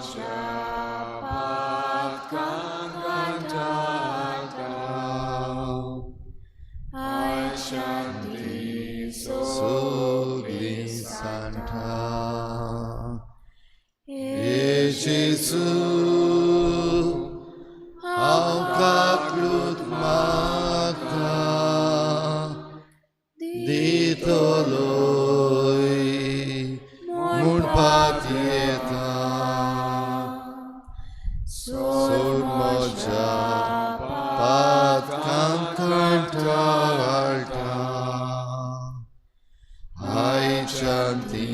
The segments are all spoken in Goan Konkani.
म्हज्या पातकांक कंटाळटा आयच्यान ती सगळीं सांडटा. हे जेजू हांव काकलूत मागता दितलोय म्हूण पातयेता. सोड म्हज्या पातकांक कंटाळटा आयच्यान ती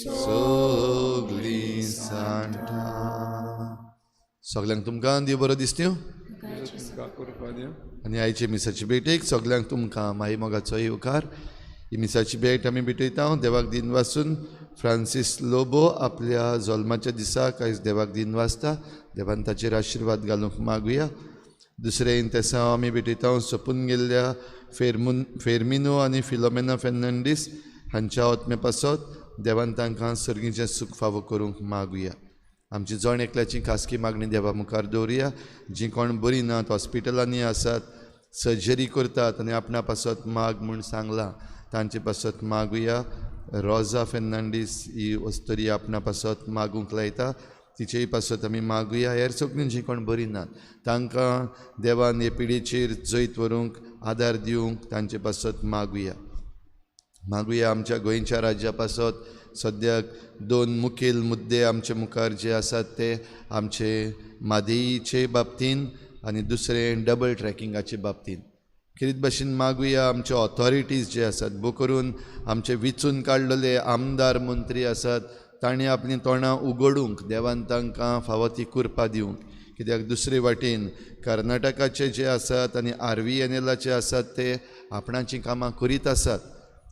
सगळीं सांडटा. सगल्यांक तुमकां देव बरो दिसता तुमकां कृपा दिवं. आनी आयचे मिसाची भेटेक सगल्यांक तुमकां माई मोगाचो येवकार. ही मिसाची भेट आमी भेटयता देवाक दिन वासून. फ्रांसीस लोबो आपल्या जल्माच्या दिसाक आयज देवाक दिन वाचता. देवान ताचेर आशिर्वाद घालूंक मागुया. दुसरें तेसांव आमी भेटयता सोंपून गेल्ल्या फेर्मिनो आनी फिलोमेना फेर्नांडीस हांच्या आत्मे पासत देवान तांकां सर्गीचें सूख फावो करूंक मागुया. आमची जण एकल्याची खासगी मागणी देवा मुखार दवरुया. जीं कोण बरीं नात, हॉस्पिटलांनी आसात, सर्जरी करतात आनी आपणा पासत माग म्हूण सांगलां तांचे पासत मागुया. रोजा फेर्नांडीस ही वस्तरी आपणा पासत मागूंक लायता, तिचेय पासत आमी मागुया. हेर सगळीं जीं कोण बरीं नात तांकां देवान हे पिडेचेर जैत व्हरूंक आदार दिवंक तांचे पासत मागुया. मागुया आमच्या गोंयच्या राज्या पासत. सद्याक दोन मुखेल मुद्दे आमचे मुखार जे आसात ते आमचे मादेईचे बाबतीन आनी दुसरें डबल ट्रॅकिंगाचे बाबतीन. खेरीत भाशेन मागुया आमचे ऑथॉरिटीज जे आसात, भो करून आमचे विचून काडलेले आमदार मंत्री आसात तांणी आपलीं तोंडां उगडूंक देवान तांकां फावो ती कृपा दिवंक. कित्याक दुसरे वाटेन कर्नाटकाचे जे आसात आनी RVNLाचे आसात ते आपणाचीं कामां करीत आसात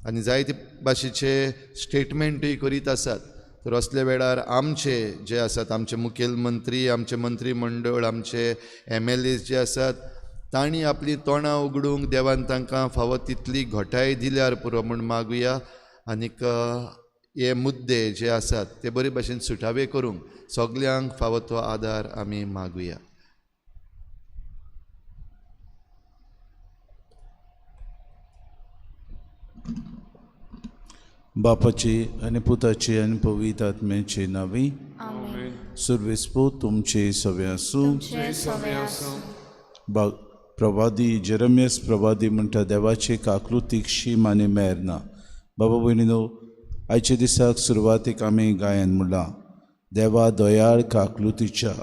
आनी जायते भाशेचे स्टेटमेंटूय करीत आसात. तर असल्या वेळार आमचे जे आसात आमचे मुखेल मंत्री, आमचे मंत्रीमंडळ, आमचे MLAs जे आसात तांणी आपलीं तोंडां उगडूंक देवान तांकां फावो तितली घटाय दिल्यार पुरो म्हूण मागुया. आनीक हे मुद्दे जे आसात ते बरे भाशेन सुटावे करूंक सगल्यांक फावो तो आदार आमी मागुया. बापाची आनी पुताची आनी पवित्र आत्म्याची नांवी. सुर्वेस्पो तुमचे सवे आसूं. प्रवादी जेरमियस प्रवादी म्हणटा देवाचे काकलुतीक शीम आनी मेर ना. बाबा भयणीनो, आयच्या दिसाक सुरवातीक आमी गायन म्हणलां देवा दयाळ काकलुतीच्या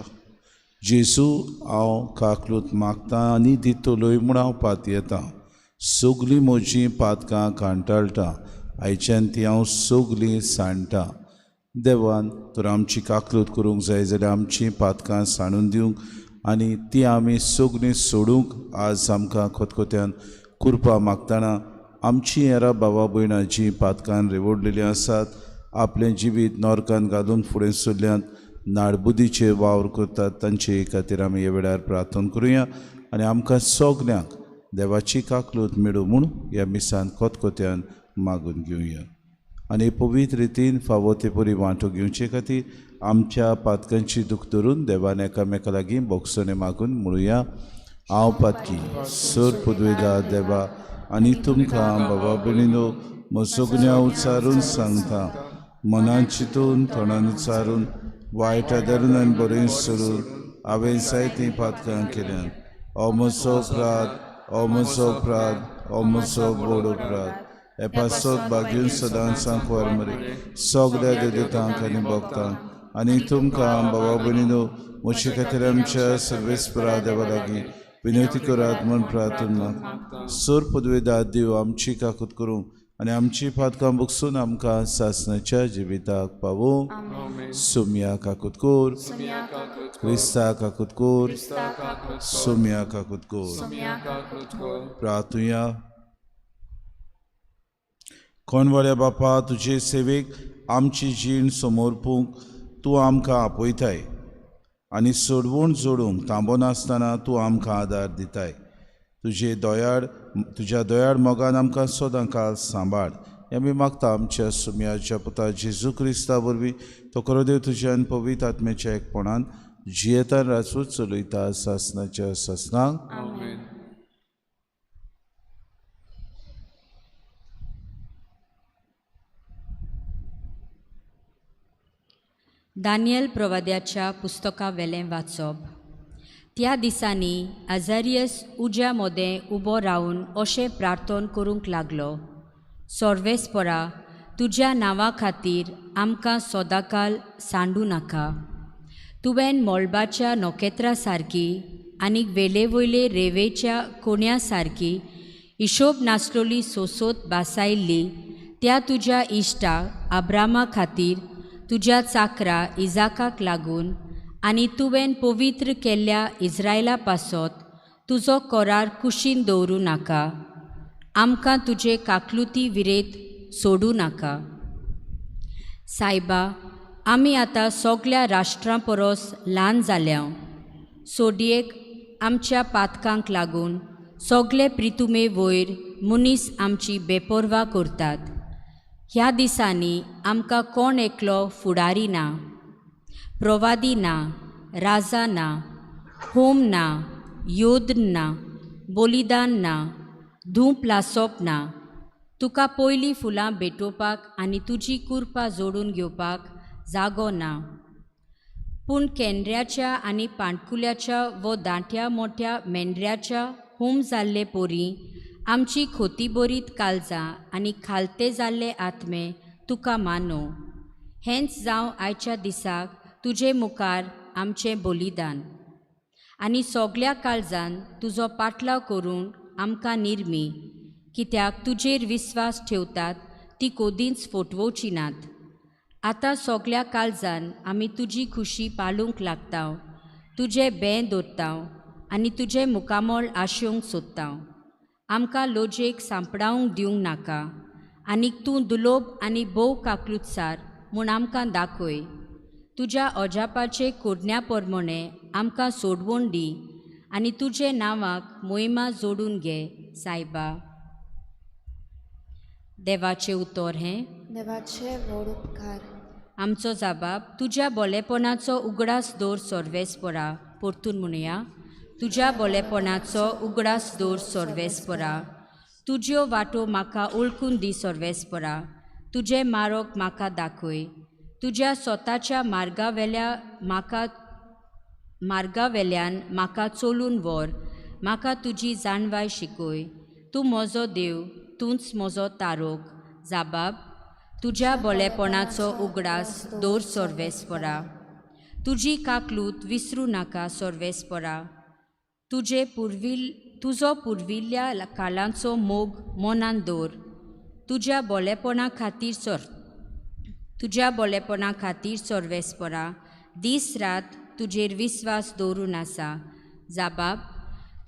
जेजू हांव काकलूत मागता आनी दितलोय म्हूण हांव पातयेतां. सगलीं म्हजीं पातकां कांटाळटा आयच्यान ती हांव सगलीं सांडटा. देवान तर आमची काकलूत करूंक जाय जाल्यार आमचीं पातकां सांडून दिवंक आनी ती आमी सगलीं सोडूंक आज आमकां खतखत्यान कृपा मागतना आमची हेरां बाबा भयणां जीं पातकान रेवडलेलीं आसात, आपलें जिवीत नरकान घालून फुडें सरल्यांत, नाडबुदीचेर वावर करतात तांचे खातीर आमी ह्या वेळार प्रार्थना करुया आनी आमकां सगल्यांक देवाची काकलूत मेळूं म्हूण ह्या मिसान खतखत्यान मागून घेवया. आनी पवित्र रितीन फावो ते परी वांटो घेवचे खातीर आमच्या पातकांची दूख धरून देवान एकामेका लागीं बोगसणे मागून म्हणुया. हांव पातकी सर पुदवेदा देवा आनी तुमकां बाबा भयणीनो म्हजो गुन्यांव उच्चारून सांगता. मनान चिंतून तोंडान उच्चारून वायट आदारून आनी बरें सोडून हांवें जायतीं पातकां केल्यात. हो म्हजो अपराध, हो म्हजो अपराध, हो म्हजो व्हड अपराध. हे पासत बागीन सदांच सांकवार मरे सगल्या देवतांक आनी भक्तांक आनी तुमकां बाबा भयणीनो म्हजे खातीर आमच्या सर्वेस्परा देवा लागीं विनंती करात म्हूण प्रार्थना. सर पदवेदार देव आमची काकूत करूंक आनी आमची पातकां बगसून आमकां सासणाच्या जिविताक पावोवंक. सोम्या काकूत कोर, क्रिस्ता काकूत कोर, सोम्या काकूत कोर. प्रार्थुया. कोणवाल्या बापा, तुजे सेवेक आमची जीण समर्पूंक तूं आमकां आपयताय आनी सोडवण जोडूंक थांबनासतना तूं आमकां आदार दिताय. तुजे दयाळ, तुज्या दयाळ मोगान आमकां सदां काळ सांबाळ. हें आमी मागता आमच्या सुमयाच्या पुता जेजू क्रिस्ता वरवीं तो खरो देव तुज्या आनी पवित्र आत्म्याच्या एकपणान जियेतान राजवट चलयता सासनाच्या सासनाक. आमेन. दानियल प्रवाद्याच्या पुस्तका वेलें वाचप. त्या दिसांनी अजारियस उज्या मदें उबो रावन अशें प्रार्थन करूंक लागलो, सर्वेस्परा, तुज्या नांवा खातीर आमकां सदांकाल सांडू नाका. तुवें मळबाच्या नखेत्रा सारकी आनी वेले वयले रेवेच्या कोण्या सारकी हिशोब नासलोली सोसोत बासायल्ली त्या तुज्या इश्टा आब्रामा खातीर तुज्या चाकरा इजाकाक लागून आनी तुवें पवित्र केल्ल्या इस्रायला पासत तुजो करार कुशीन दवरूं नाका. आमकां तुजे काकलुती विरेत सोडूं नाका. सायबा, आमी आतां सगल्या राष्ट्रां परस ल्हान जाल्या. सोडयेक आमच्या पातकांक लागून सगले प्रितुमे वयर मनीस आमची बेपर्वा करतात. ह्या दिसांनी आमकां कोण एकलो फुडारी ना, प्रवादी ना, राजा ना, होम ना, योद्ध ना, बलिदान ना, धूप लासप ना. तुका पयलीं फुलां भेटोवपाक आनी तुजी कुरपा जोडून घेवपाक जागो ना. पूण केंद्र्याच्या आनी पांटकुल्याच्या वो दांट्या मोठ्या मेंढऱ्याच्या होम जाल्ले पोरी आमची खोतीबरीत कालजां आनी खालते जाल्ले आत्मे तुका मानो. हेंच जावं आयच्या दिसाक तुजे मुखार आमचें बलिदान आनी सगल्या काळजान तुजो पाटलाव करून आमकां निर्मी, कित्याक तुजेर विस्वास ठेवतात ती कोदींच फोटवोची नात. आतां सगल्या काळजान आमी तुजी खुशी पाळूंक लागता, तुजें बें दवरता आनी तुजें मुखामळ आशेवंक सोदता. आमकां लोजेक सांपडावंक दिवंक नाका आनीक तूं दुलोब आनी भोव काकलुतसार म्हूण आमकां दाखय. तुज्या अजापाचे कोडण्या प्रमाणे आमकां सोडवून दी आनी तुजे नांवाक मोहिमा जोडून घे सायबा. देवाचें उतर हें देवाचे व्हड उपकार. आमचो जाबाब तुज्या बोलेपणाचो उगडास दवर सर्वेस्परा. परतून म्हणुया, तुज्या बोलेपणाचो उगडास दवर सर्वेस्परा. तुज्यो वाटो म्हाका ओळखून दी सर्वेस्परा. तुजें मार्ग म्हाका दाखय. तुज्या स्वताच्या मार्गावेल्यान म्हाका चलून व्हर. म्हाका तुजी जाणवाय शिकय. तूं म्हजो देव, तूंच म्हजो तारोक. जाबाब तुज्या बोलेपणाचो उगडास दवर सर्वेस्परा. तुजी काकलूत विसरूं नाका सर्वेस्परा. तुजो पुर्विल्ल्या कालांचो मोग मनान दवर. तुज्या बोलेपणा खातीर सर्वेस्परा दीस रात तुजेर विस्वास दवरून आसा. जाबाब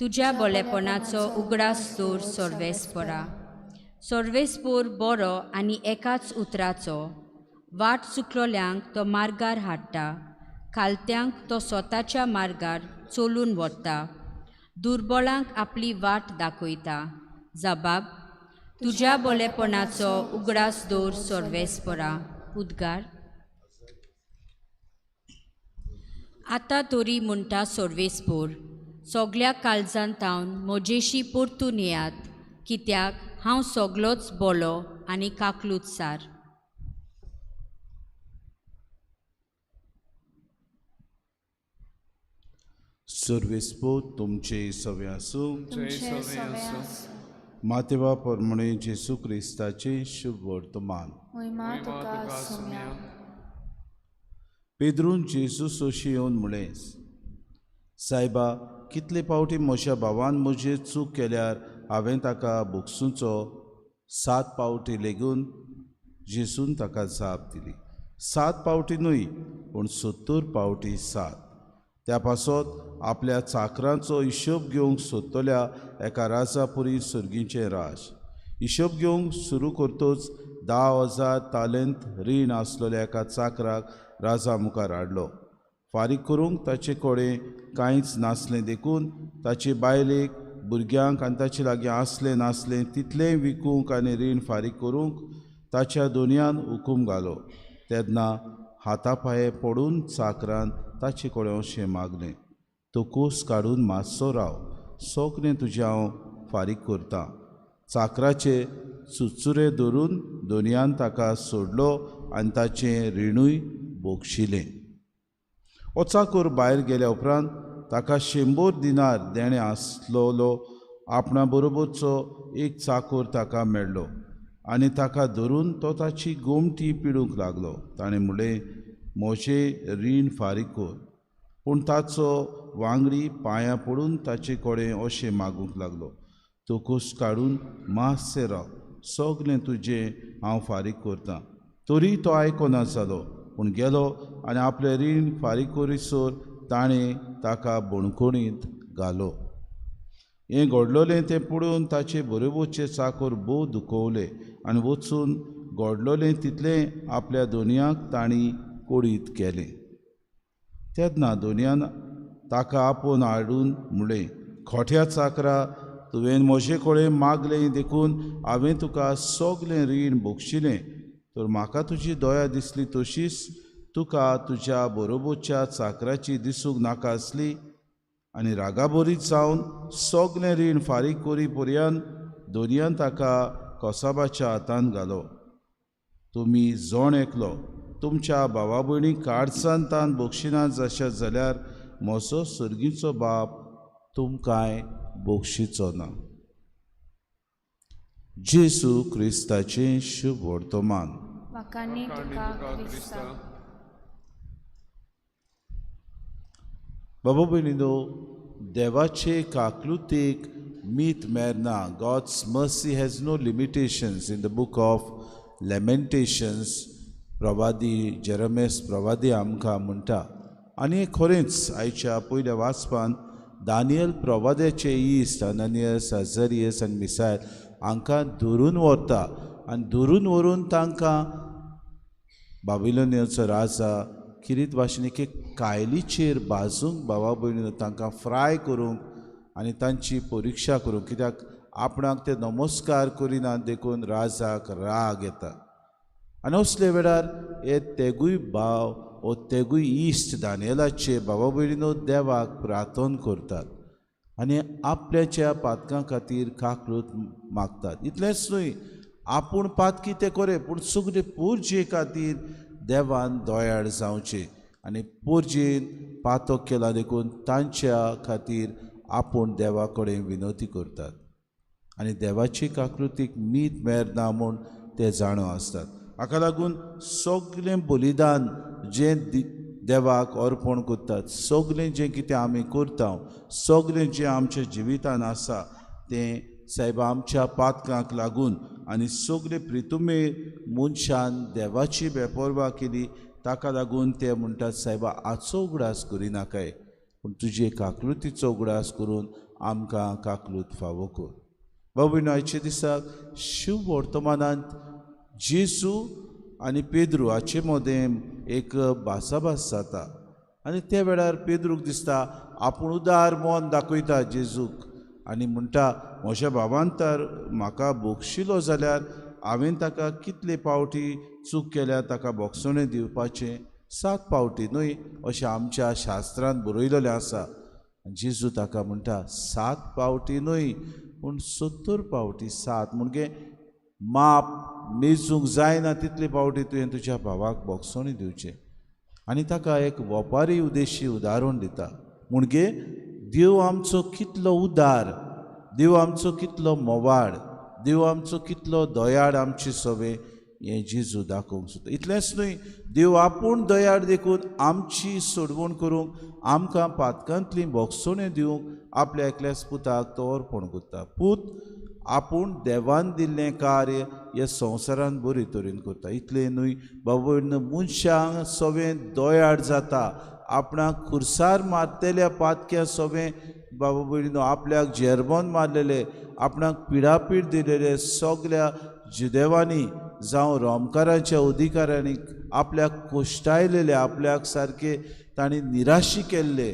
तुज्या बोलेपणाचो उगडास दवर सर्वेस्परा. सर्वेस्पोर बरो आनी एकाच उतराचो. वाट चुकलोल्यांक तो मार्गार हाडटा, खालत्यांक तो स्वताच्या मार्गार चलून व्हरता, दुर्बळांक आपली वाट दाखयता. जबाब तुज्या बोलेपणाचो उगडास दवर सर्वेस्परा. उद्गार. आतां तरी म्हणटा सर्वेस्पोर, सगल्या काळजान तावन म्हजेशी परतून येयात, कित्याक हांव सगलोच बोलो आनी काकलूत सार. सर्वेस्पोर तुमचे सवे आसूं. तुमचे सवे आसूं. मातेवा परमणे जेसू क्रिस्ताचे शुभ वर्तमान. मोहिमा तुका सुम्या. पेद्रून जेजू सोशी येवन म्हळें, सायबा, कितले पावटी म्हज्या भावान म्हजेर चूक केल्यार हांवें ताका भोगसुचो? 7 पावटी लेगून. जेजून ताका जाप दिली, 7 पावटी न्हय, पूण 70 पावटी 7. त्या पासत आपल्या चाकरांचो हिशोब घेवंक सोदतल्या एका राजापुरी सर्गीचें राज. हिशोब घेवंक सुरू करतच 10,000 तालेंत रीण आसलेल्या एका चाकराक राजा मुखार हाडलो. फारीक करूंक ताचे कडेन कांयच नासलें, देखून ताचे बायलेक, भुरग्यांक आनी ताचे लागीं आसलें नासलें तितलेंय विकूंक आनी रीण फारीक करूंक ताच्या दोनयान हुकूम घालो. तेन्ना हाता पांये पडून चाकरान ताचे कडेन अशें मागलें, तो कोस काडून मातसो राव, सगळें तुजें हांव फारीक करतां. चाकराचे चुचुरे धरून दोनयान ताका सोडलो आनी ताचें रिणूय बोगशिलें. हो चाकोर भायर गेल्या उपरांत ताका 100 दिनार देणें आसलोलो आपणा बरोबरचो एक चाकोर ताका मेळ्ळो आनी ताका धरून तो ताची गोमटी पिडूंक लागलो. ताणें म्हणलें, म्हजें रीण फारीक कर. पूण ताचो वांगडी पांयां पडून ताचे कडेन अशें मागूंक लागलो, तो कोस काडून मातशें राव, सगळें तुजें हांव फारीक करतां. तरी तो आयकना जालो, पूण गेलो आनी आपलें रीण फारीक करीसर ताणें ताका बणखणींत घालो. हें घडलोलें तें पळोवन ताचे बरोबरचे चाकोर भोव दुखवले आनी वचून घडलोलें तितलें आपल्या दोनयांक तांणी कोडीत केलें. तेन्ना दोनयान ताका आपोवन हाडून म्हणलें, खोट्या चाकरा, तुवें म्हजे कडेन मागलें देखून हांवें तुका सगळें रीण बक्षिलें. तर म्हाका तुजी दया दिसली तशीच तुका तुज्या बरोबरच्या चाकराची दिसूंक नाका आसली. आनी रागाबरीत जावन सगळें रीण फारीक करी पर्यंत दोनयान ताका कसाबाच्या हातान घालो. तुमी जण एकलो तुमच्या भावा भयणीक काळजान तान बक्षिनात जाशात जाल्यार म्हजो सर्गीचो बाप तुमकांय बक्षिचो ना. जेजू क्रिस्ताचें शुभ वर्तमान. वाखाणी तुका क्रिस्ता. बाबा भयणीनो, देवाचे काकलुतीक मीत मेरना. God's mercy has no limitations. In the book of Lamentations प्रवादी जेरमेस प्रवादी आमकां म्हणटा. आनी खरेंच आयच्या पयल्या वाचपान दानियल प्रवाद्याचे इश्ट अननियस, अझरियस आनी मिसायल हांकां धरून व्हरता आनी धरून व्हरून तांकां बाबिलोनियाचो राजा किरीत भाशेन एक कायलीचेर भाजूंक भावा भयणीनो तांकां फ्राय करूंक आनी तांची परिक्षा करूंक, कित्याक आपणाक ते नमस्कार करिनात देखून राजाक राग येता. आनी असले वेळार हे तेगूय भाव ओ तेगूय इश्ट दानियलाचे भावा भयणीनो देवाक प्रार्थना करतात आनी आपल्याच्या पातकां खातीर काकलूत मागतात. इतलेंच न्हय, आपूण पातकी तें करे पूण सगळे पोरजे खातीर देवान दयाळ जावचें आनी पोरजेन पातक केला देखून तांच्या खातीर आपूण देवा कडेन विनवती करतात आनी देवाची काकृतीक मीत मेरना म्हूण ते जाणो आसतात. हाका लागून सगळें बलिदान जें देवाक अर्पण करतात, सगळें जें कितें आमी करता, सगळें जें आमच्या जिवितान आसा तें सायबा आमच्या पातकांक लागून आनी सगळे प्रितुमे मनशान देवाची बेपर्वा केली ताका लागून ते म्हणटात, सायबा आजचो उगडास करिनाकाय पूण तुजे काकलुतीचो उगडास करून आमकां काकलूत फावो कर. बाबू आयच्या दिसाक शिव वर्तमानांत जेजू आनी पेद्रू हाचे मदें एक भासाभास जाता आनी त्या वेळार पेद्रूक दिसता आपूण उदार मन दाखयता जेजूक आनी म्हणटा, म्हज्या बाबान तर म्हाका बोगशिलो जाल्यार हांवें ताका कितले पावटी चूक केल्या ताका बोगसणें दिवपाचें 7 पावटी न्हय अशें आमच्या शास्त्रांत बरयलेलें आसा. जेजू ताका म्हणटा 7 पावटी न्हय पूण 70 पावटी 7, म्हणजे माप मेजूंक जायना तितले पावटी तुवें तुज्या भावाक बोगसणें दिवचें. आनी ताका एक वपारी उद्देशी उदाहरण दिता, म्हणजे देव आमचो कितलो उदार, देव आमचो कितलो मोवाळ, देव आमचो कितलो दयाळ आमची सवे हें जेजू दाखोवंक सोदता. इतलेंच न्हय, देव आपूण दयाळ देखून आमची सोडवण करूंक आमकां पातकांतली बोगसणें दिवंक आपल्या एकल्याच पुताक तो अर्पण करता. पूत आपूण देवान दिल्लें कार्य ह्या संवसारान बरे तरेन करता. इतलें न्हय बाबा, मनशांक सवें दयाळ जाता, आपणाक खुर्सार मारतल्या पातक्या सवें बाबा भयणीनो आपल्याक जेरबन मारलेले, आपणाक पिडापीड दिलेले सगल्या जुदेवांनी जावं रोमकारांच्या अधिकाऱ्यांनी आपल्याक कोश्टायलेले, आपल्याक सारके तांणी निराशी केल्ले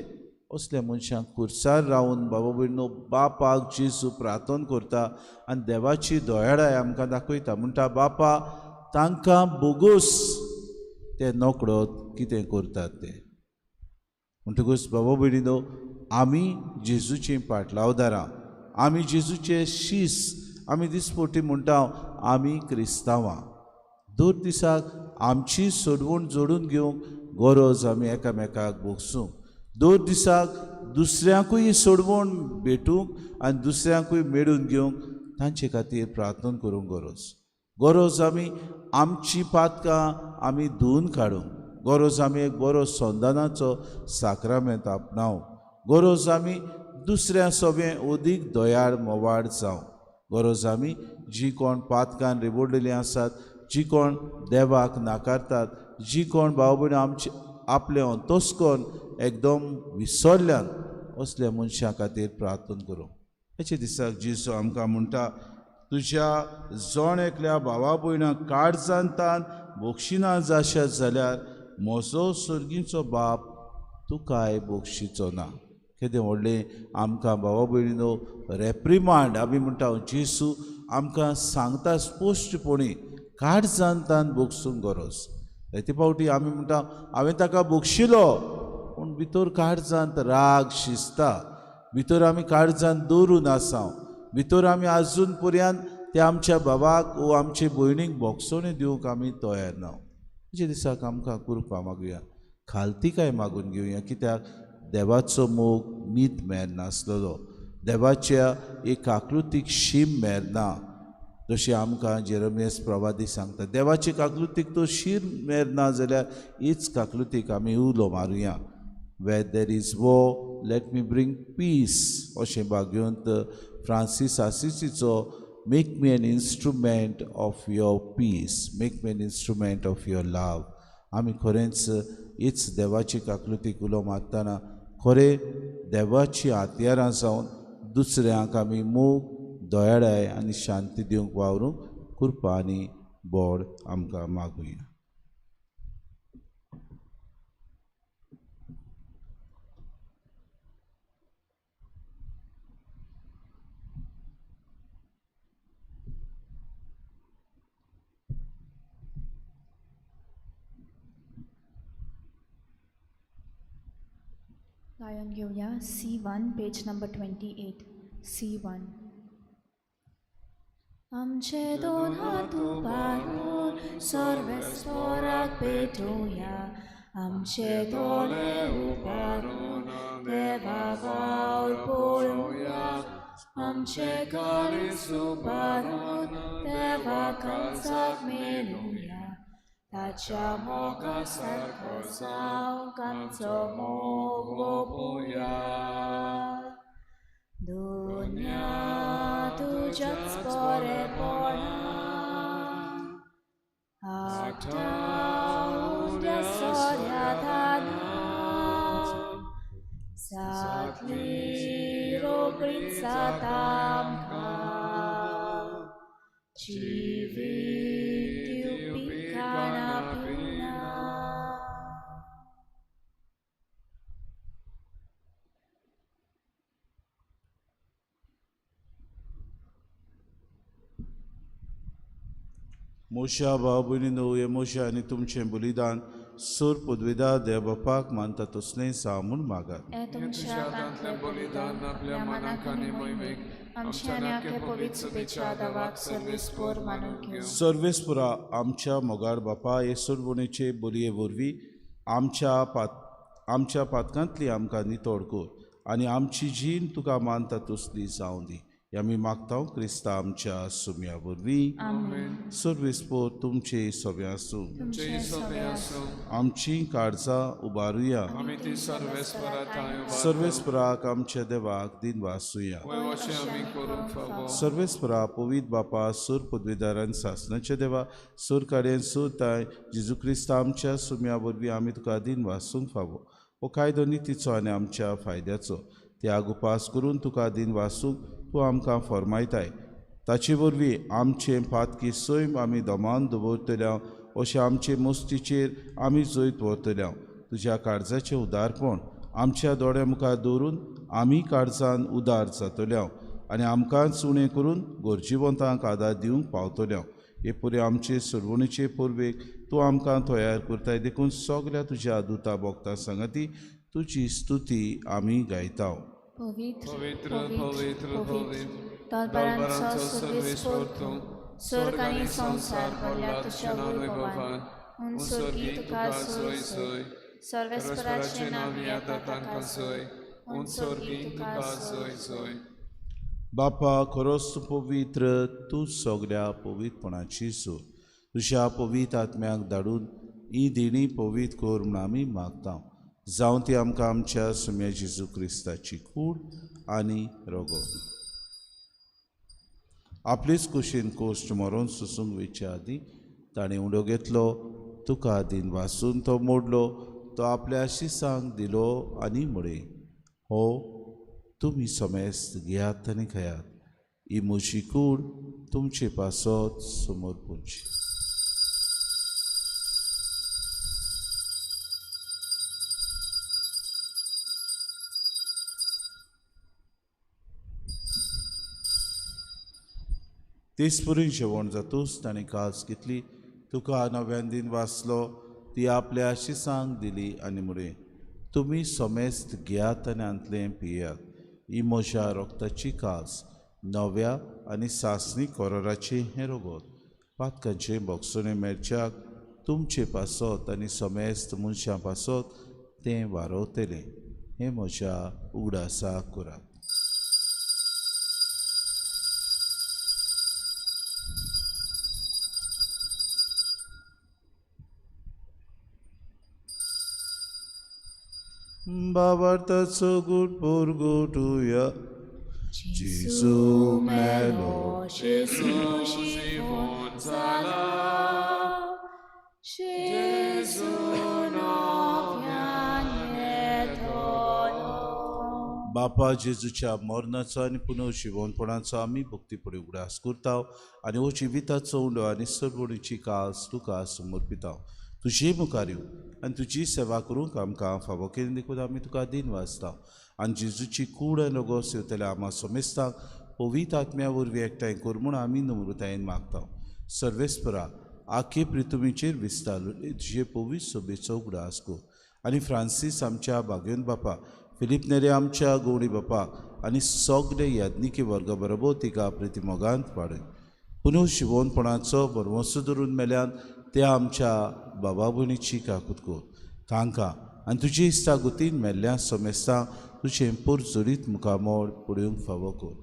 असल्या मनशांक खुर्सार रावन बाबा भयणीनो बापाक जेजू प्रार्थना करता आनी देवाची दयाळाय आमकां दाखयता. म्हणटा, बापा तांकां बोगोस ते नकळत कितें करतात ते. म्हणटकूच बाबा भयणीनो, आमी जेजूचीं पाटलावदारां, आमी जेजूचे शीस, आमी दिसपटी म्हणटा आमी क्रिस्तांवां. दर दिसाक आमची सोडवण जोडून घेवंक गरज आमी एकामेकाक भोगसूंक, दर दिसाक दुसऱ्यांकूय सोडवण भेटूंक आनी दुसऱ्यांकूय मेळून घेवंक तांचे खातीर प्रार्थना करूंक गरज. गरज आमी आमची पातकां आमी धुवन काडूंक, गरज आमी एक बरो संदानाचो साक्रामेंत आपणावंक, गरज आमी दुसऱ्या सोबें अदीक दयाळ मोवाळ जावं, गरज आमी जी कोण पातकान रिबोडलेलीं आसात, जी कोण देवाक नाकारतात, जी कोण भाव भयण आमचे आपलें अंतस्कर्ण एकदम विसरल्यान असल्या मनशां खातीर प्रार्थना करूं. हेचे दिसाक जेजू आमकां म्हणटा, तुज्या जण एकल्या भावा भयणाक काळजांतान बोक्षिना जाशात जाल्यार म्हजो सर्गीचो बाप तुकाय बोक्षिचो ना. केदें व्हडलें आमकां भावा भयणीनो रेप्रिमांड आमी म्हणटा. जेजू आमकां सांगता स्पश्टपणी काळजांतान बोगसूंक गरज. जायते फावटी आमी म्हणटा हांवें ताका बोगशिलो, पूण भितर काळजांत राग शिजता, भितर आमी काळजांत दवरून आसा, भितर आमी आजून पर्यंत त्या आमच्या बाबाक वो आमचे भयणीक बोगसोणी दिवंक आमी तयार ना. जे दिसाक आमकां कृपा मागुया, खालतिकाय मागून घेवया, कित्याक देवाचो मोग मीत मेर नासलेलो, देवाच्या एक आकृतीक शीम मेर ना. जशें आमकां जेरमियस प्रवादी सांगता, देवाची काकलुतीक तो शीर मेर ना जाल्यार हीच काकलुतीक आमी उलो मारुया. Where there is war let me bring peace, अशें भाग्यवंत Francis आसिसीचो make me an instrument of your peace, make me an instrument of your love. आमी खरेंच हीच देवाची काकलुतीक उलो मारतना खरें देवाची हत्यारां जावन दुसऱ्यांक आमी मोग, दयाळाय आनी शांती दिवंक वावरूंक कृपा आनी बोड आमकां मागुया. गायन घेऊया C1 page number 28. C1. आमचे दोन हात उबारून सर्वेस्पराक भेटूया, आमचे दोळे उबारून देवा वावर पळोवया, आमचे काळीज उबारून देवा काळजाक मेळुया, ताच्या मोगा सारको जावंक आमचो मोग ओंपुया. दुनिया तुज्याच बरेपणा आठवड्या सोऱ्या जातली रोखडीच आमकां जिवीत दिवपी खाणां पिणां. मोशा भाव भयणीनो, हे मोशा आनी तुमचें बलिदान सोर पदवेदा देव बापाक मानता तसलें जावं म्हूण मागात. हे तुमच्या हातांतलें बलिदान आपल्या मनाक आनी मोहिमेक आमच्या आनी आख्या पवित्र सुबेच्या देवाक सर्वेस्पोर मानून घेवं. सर्वेस्पोरा आमच्या मोगाळ बापा, हे सोडवणेचे बलये वरवीं आमच्या पातकांतली आमकां नितळ कर आनी आमची जीण तुका मानता तसली जावं दी. आमी मागता क्रिस्ता आमच्या सुम्या वरवीं. सर्वेस्पोर तुमचे सोबे आसूं. आमची काळजां उबारुया, सर्वेस्पराक आमच्या देवाक दिन वासुया. सर्वेस्परा पवित्र बापा, सूर पदवीदारान सासनाच्या देवा, सूर कार्यान सूर ताय जेजू क्रिस्ता आमच्या सुम्या वरवीं आमी तुका दिन वासूंक फावो. हो कायदो नितीचो आनी आमच्या फायद्याचो त्याग उपास करून तुका दिन वासूंक तूं आमकां फॉर्मायताय. ताचे वरवीं आमचें पातकी सैम आमी दमान दवरतल्या, अशें आमचे मस्तीचेर आमी जैत व्हरतल्या. तुज्या काळजाचें उदारपण आमच्या दोळ्या मुखार दवरून आमी काळजान उदार जातल्या आनी आमकांच उणें करून गरजेवंतांक आदार दिवंक पावतल्या. हे पुरी आमचे सोडवणीचे पुर्वेक तूं आमकां तयार करताय देखून सगळ्या तुज्या दुता भोगता सांगाती तुजी स्तुती आमी गायता. पवित्र पवित्र पवित्र पवित्र दलबरांचो सर्वेस्पर तूं स्वर्ग आनी संवसार भरल्या तुज्या वैभवान हून स्वर्गी तुका सोय सोय सर्वेस्पराचें नांव येता तांकां सोय हून स्वर्गी तुका सोय सोय. बापा खरोच तूं पवित्र, तूं सगळ्या पवित्रपणाची सूर. तुज्या पवित्र आत्म्याक धाडून ही देणी पवित्र कर म्हूण आमी मागता. जावं ती आमकां आमच्या सुम्या जेजू क्रिस्ताची कूड आनी रगत. आपलेच कुशीन कोश्ट मरोन सोसूंक वयच्या आदीं ताणें उडो घेतलो, तुका दिन वासून तो मोडलो, तो आपल्या शिसांक दिलो आनी म्हळें, हो तुमी समेस्त घेयात आनी खायात, ही म्हजी कूड तुमचे पासत समर्पूची. तेच पुरी जेवण जातूच ताणें कास घेतली, तुका नव्यान दिन वाचलो, ती आपल्या शिसांक दिली आनी म्हळें, तुमी समेस्त घेयात आनी हांतलें पियात, ही म्हज्या रोगताची कास नव्या आनी सासणी कोराराचें हें रगत पातकांचें बोगसणें मेळच्याक तुमचे पासत आनी समेस्त मनशां पासत तें वारवतलें. हें म्हज्या उगडासाक करात. बाबार्थाचो गुट पुरगुटुया जेजू मेलो जेजू जिवन जाला, जेजू नव्यान येतलो. बापा जेजूच्या मरणाचो आनी पुनर्जिवनपणाचो आमी भक्तीपणी उगडास करता आनी हो जिविताचो उंडो आनी सरवणीची कास तुका समर्पिता. तुजे मुखार येव आनी तुजी सेवा करूंक आमकां फावो केली देखून आमी तुका दिन वाचता. आनी जेजूची कूड आनी रगत सेवतल्या आमा समेस्तांक पवित्र आत्म्या वरवीं एकठांय कर म्हूण आमी नम्रतायेन मागता. सर्वेस्परा आखे प्रितुमीचेर विस्तार तुजे पवित्र सोबेचो उगडास कर आनी फ्रांसीस आमच्या बागेवन बापा, फिलीप नेरे आमच्या गौडी बापा आनी सगळे याज्ञिकी वर्गा बरोबर तिका प्रितिमोगांत वाडय. पुनर्जिवनपणाचो भरवंसो धरून मेल्यान त्या आमच्या बाबा भयणीची काकूत कर तांकां आनी तुजी इश्टागतीन मेल्ल्या समेस्तां तुजें पोरजोरीत मुखामोळ पळोवंक फावो कर.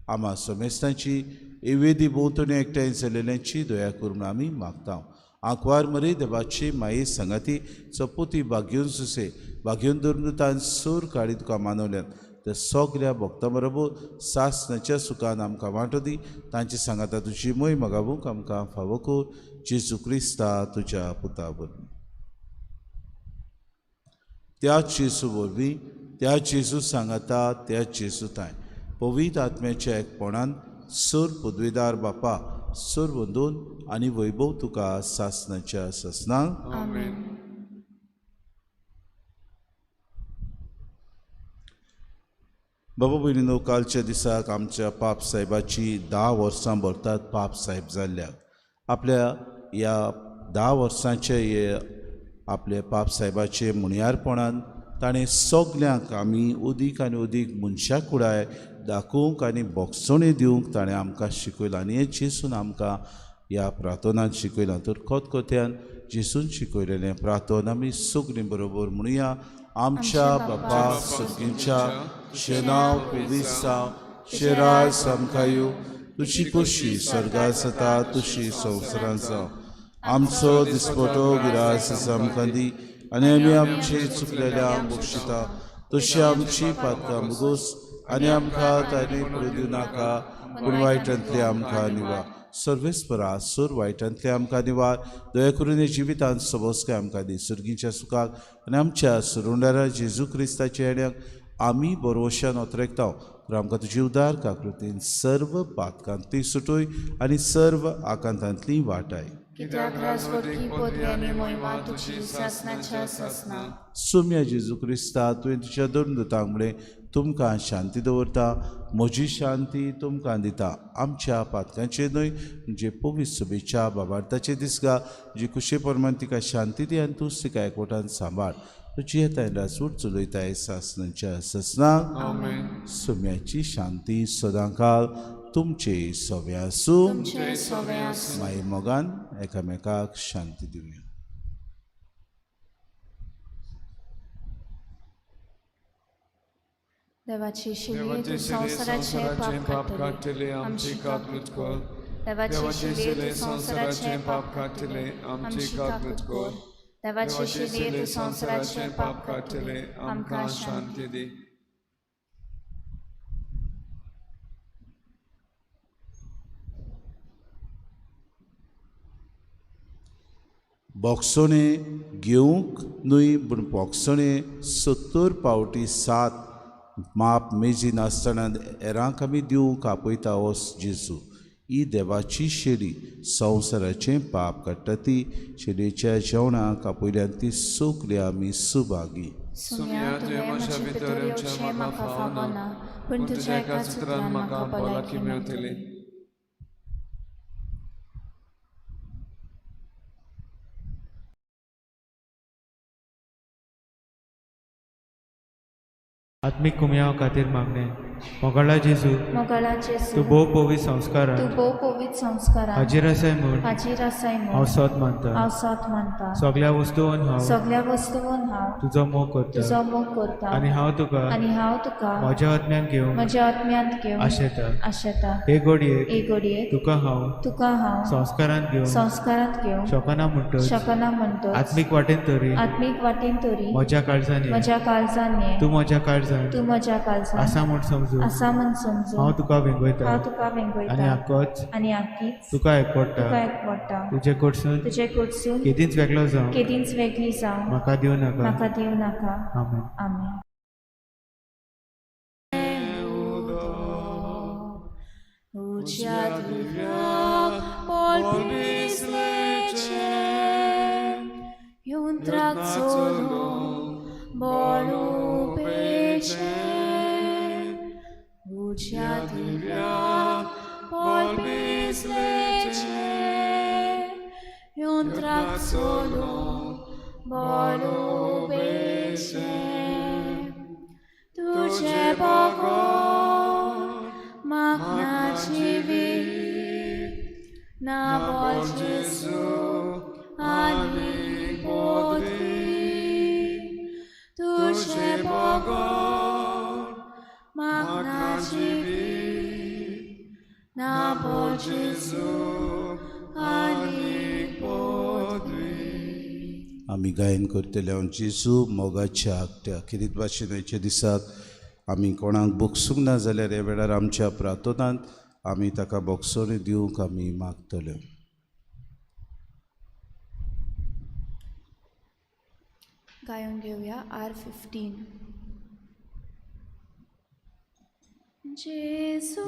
आमा समेस्तांची एवेदी भोंवतणी एकठांय जाल्ल्यांची दया कर म्हूण आमी मागता. आंकवार मरे देवाची माये सांगाती चपोती बागेवन सुसे बागेवन धरून सूर काळी तुका मानवल्यात त्या सगळ्या भक्तां बरोबर सासणाच्या सुखान आमकां वांटो दी. तांचे सांगाता तुजी मोय मागावूंक आमकां फावो कर. जेजू क्रिस्ता तुज्या पुता वरवीं. त्या जेजू वरवीं, त्या जेजू सांगाता, त्या जेजू ताय पवित्र आत्म्याच्या एकपणान सर पदवीदार बापा सर वंदून आनी वैभव तुका सासणाच्या सासणाक. आमेन. बाबा भयणीनो, कालच्या दिसाक आमच्या पाप साहेबाची 10 वर्सां भरतात. पाप साहेब जाल्ल्याक आपल्या ह्या 10 वर्सांचे हे आपल्या पाप साहेबाचे मुणयारपणान ताणें सगल्यांक आमी अदीक आनी अदीक मनशा कुडाय दाखोवंक आनी बोगसणी दिवंक ताणें आमकां शिकयलां आनी हें जेसून आमकां ह्या प्रार्थनान शिकयलां. तर खतखत्यान जेसून शिकयलेलें प्रार्थना आमी सगळीं बरोबर म्हणुया. आमच्या बापा सर्गींच्या, तुजें नांव पवित्र जावं, तुजें राज आमकां येवं, तुजी खोशी स्वर्गार जाता तशी संवसारांत जावं. आमचो दिसपटो गिरास आमकां दी आनी आमी आमचे चुकलेल्यांक बक्षिता तशी आमची पातकां मुगोस आनी आमकां ताणें पडूं दिवं नाका, पूण वायटांतले आमकां निवार. सर्वेस्परा सूर वायटांतले आमकां निवार. दया करून हे जिवितांत सबस्काय आमकां दी. सर्गीच्या सुखाक आनी आमच्या सुरुंडारा जेजू क्रिस्ताच्या येण्याक आमी बरोवशान ओतरेकता. तर आमकां तुजी उदार काकृतीन सर्व पातकांतली सुटोय आनी सर्व आकांतांतली वाटाय. कित्याक राजवटी पदवी आनी महिमा तुजी सासणाच्या सासणाक. सुम्या जेजू क्रिस्ता, तुवें तुज्या दोन दुतांक म्हळें, तुमकां शांती दवरता, म्हजी शांती तुमकां दिता. आमच्या पातकांचेर न्हय म्हणजे पवित्र सभेच्या बाबार्थाचे दिसगा जी कुशे प्रमाण तिका शांती दी आनी तूंच तिका एकवटान सांबाळ. तुजी येताय राजवट चलयताय सासनाच्या ससनाक. आमेन. सुम्याची शांती सदांकाळ तुमचे सवे आसूं. तुमचे सोवे आसूं. माई मोगान एकामेकाक शांती दिवया. देवाची शिली देवाचे तूं शिले संवसाराचे संवसाराचें पाप पाप काडटली काडटले आमची काकूत कर. देवाची देवाचे शिली शिले तूं संवसाराचें पाप काडटले आमची काकूत कर. देवाची देवाचे शिली शिले तूं संवसाराचें संवसाराचें पाप पाप काडटले आमकां शांती दी. बोगसणे घेवंक न्हय पूण बोगसणे 70 फावटी 7 माप मेजी नासतना हेरांक आमी दिवंक आपयता ओस जेजू. ही देवाची शेरी संवसाराचें पाप काडटा ती शेरीच्या जेवणाक आपयल्यान ती सगळी आमी सुभागी. सुम्या तुवें म्हज्या भितर येवचें म्हाका फावना, पूण तुज्या एका सुत्रान म्हाका भलायकी मेळटली. आत्मीक कुमयाव खातीर मागणें. मोगाळा जेजू, मोगाळा जेजू, तूं भोव पवित्र तूं संस्कारान भोव पवित्र संस्कारान हाजीर आसाय म्हूण हाजीर आसाय हांव म्हूण सोद मानता. हांव सोद मानता. सगळ्या वस्तून हांव सगळ्या वस्तून हांव तुजो मोग करता तुजो मोग करता आनी हांव तुका आनी हांव तुका म्हज्या आत्म्यान घेवंक म्हज्या आत्म्यांत घेवन आशेता. आशेता. हे घडयेक हे घडयेक तुका हांव तुका हांव संस्कारान घेवंक संस्कारांत घेवंक शकना म्हणटच शकना म्हणटच आत्मीक वाटेन तरी आत्मीक वाटेन तरी म्हज्या काळजान ये. म्हज्या काळजान ये. तूं म्हज्या काळजान तूं म्हज्या काळजान आसा म्हूण समजून आसा म्हूण समजून हांव तुका वेंगयता हांव तुका आनी वेंगयता आकोच आनी आकीच तुका तुका एकवटा. एकवटा. तुजे कडसून तुजे कडसून केदींच वेगळो जावं केदींच वेगळी जावं म्हाका दिवं नाका. म्हाका दिवं नाका. आमेन. आमेन. उज्या दिव्याक युंत्राक चलून बोलुपेचें. उज्या दिव्याक बोलपिसलेचें युंत्राक चलून बोलुपेचें. तुजें बगर म्हाका ना जिवीत ना बोल जेजू आनी पदवी. तुजें बगर म्हाका ना जिवीत ना बोल जेजू आनी पदवी. आमी गायन करतले हांव जेजू मोगाच्या आगट्या. खेरीत भाशेन आयच्या दिसाक आमी कोणाक बोगसूंक ना जाल्यार ह्या वेळार आमच्या प्रार्थनांत आमी ताका बोगसणी दिवंक आमी मागतले. गायन घेवया R15. जेजू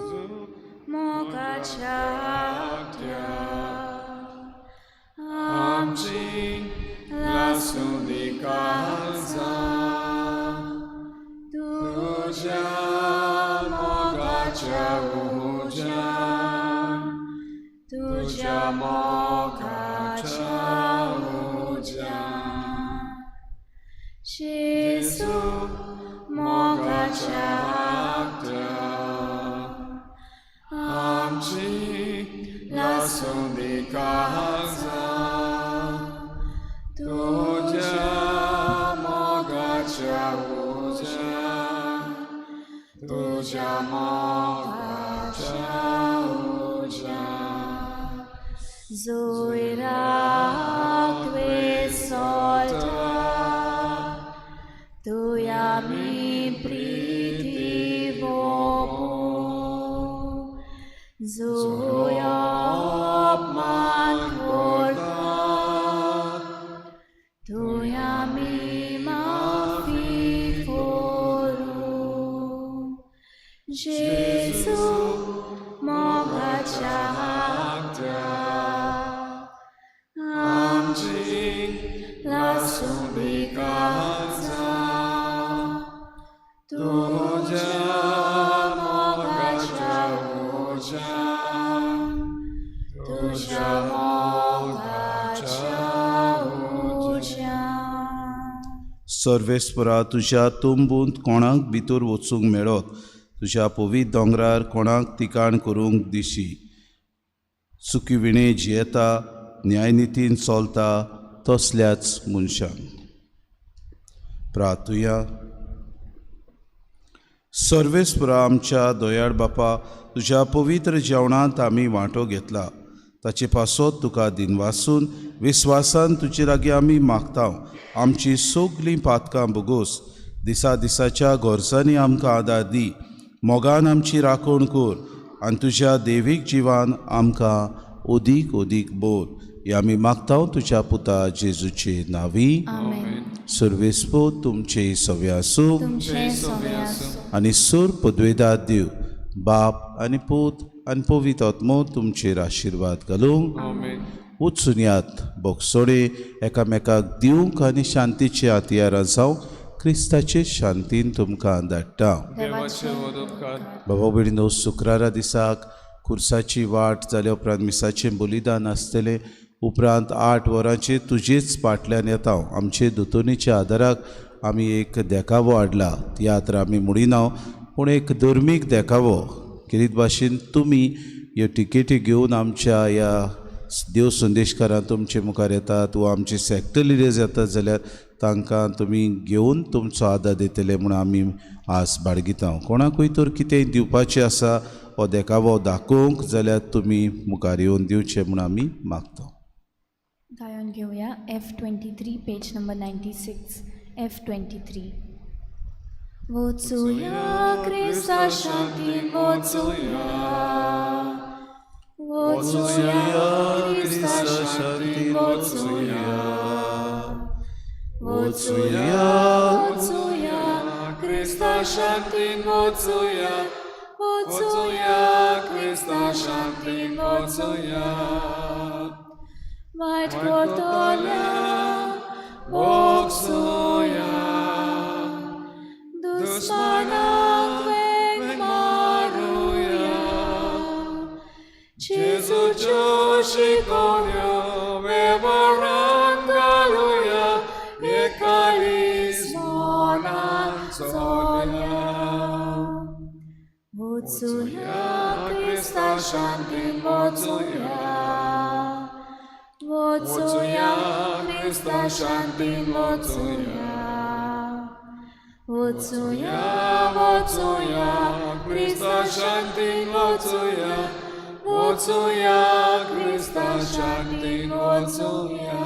मोगाच्या आगट्या आमची लासूं काळजां तुज्या तुज्या मोगाच्या उज्यान तुज्या मोगाच्या उज्यान जेजू मोगाच्या आगट्या आमची लासूं काळजां तुज्या मोगाच्या उज्यान तुज्या मोगाच्या उज्यान जोयराक वेसोलता तुया mi प्रीती वोपो जोय अपमान करता तुया mi माफी करू. जेजू मोगाच्या आगट्या आमची लासूं काळजां तुज्या सर्वेस्परा तुज्या तंबूंत कोणाक भितर वचूंक मेळत, तुज्या पवित्र दोंगरार कोणाक तिकाण करूंक दिशी। चुकी विणे जियेता, न्यायनितीन चलता तसल्याच मनशांक। प्रार्थुया। सर्वेस्परा आमच्या दयाळ बापा, तुज्या पवित्र जेवणांत आमी वांटो घेतला, ताचे पासत तुका दिनवासून विस्वासान तुजे लागीं आमी मागता, आमची सगळीं पातकां भोगोस, दिसा दिसाच्या गरजांनी आमकां आदार दी, मोगान आमची राखण कर आनी तुज्या देवीक जिवान आमकां ओदीक ओदीक बोर। हे आमी मागता तुज्या पुता जेजूचे नांवी। सर्वेस्पो तुमचे सवे आसूं आनी सूर पदवेदार देव बाप आनी पूत आनी पवित्र आत्मो तुमचेर आशिर्वाद घालूंक। वचून यात बोगसोडे एकामेकाक दिवंक आनी शांतीचे हत्यारां जावं क्रिस्ताचे शांतीन तुमकां धाडटा। बाबा भयणीनो, शुक्रारा दिसाक खुर्साची वाट जाल्या उपरांत मिसाचें बलिदान आसतलें। उपरांत 8 वरांचेर तुजेच फाटल्यान येता। आमचे दोतोनीच्या आदाराक आमी एक देखावो हाडला, तियात्र आमी म्हणिना पूण एक धर्मीक देखावो किरीत भाशेन तुमी ह्यो टिकेटी घेवन आमच्या ह्या देव संदेशकारां तुमचे मुखार येतात वा आमचे सॅक्टर लिडर्स येतात जाल्यार तांकां तुमी घेवन तुमचो आदार दितले म्हूण आमी आस बाळगिता। कोणाकूय तर कितेंय दिवपाचें आसा हो देखावो दाखोवंक जाल्यार तुमी मुखार येवन दिवचें म्हूण आमी मागता। गायन घेवया F23 page number 96 F23। वचुया क्रिस्ता शांतीन वचुया, वचुया क्रिस्ता शांतीन वचुया, वचुया वचुया क्रिस्ता शांतीन वचुया, वचुया क्रिस्ता शांतीन वचुया। वाट करतल्या भोगसुया, दुस्मानाक वेंग मारुया, जेजूच्यो शिकोवण्यो वेव्हारांत घालुया, एकालीस मनान चलया। वचुया क्रिस्ता शांतीन वचुया, वचुया क्रिस्ता शांतीन वचुया, वचुया वचुया क्रिस्ता शांतीन वचुया, वचुया क्रिस्ता शांतीन वचुया।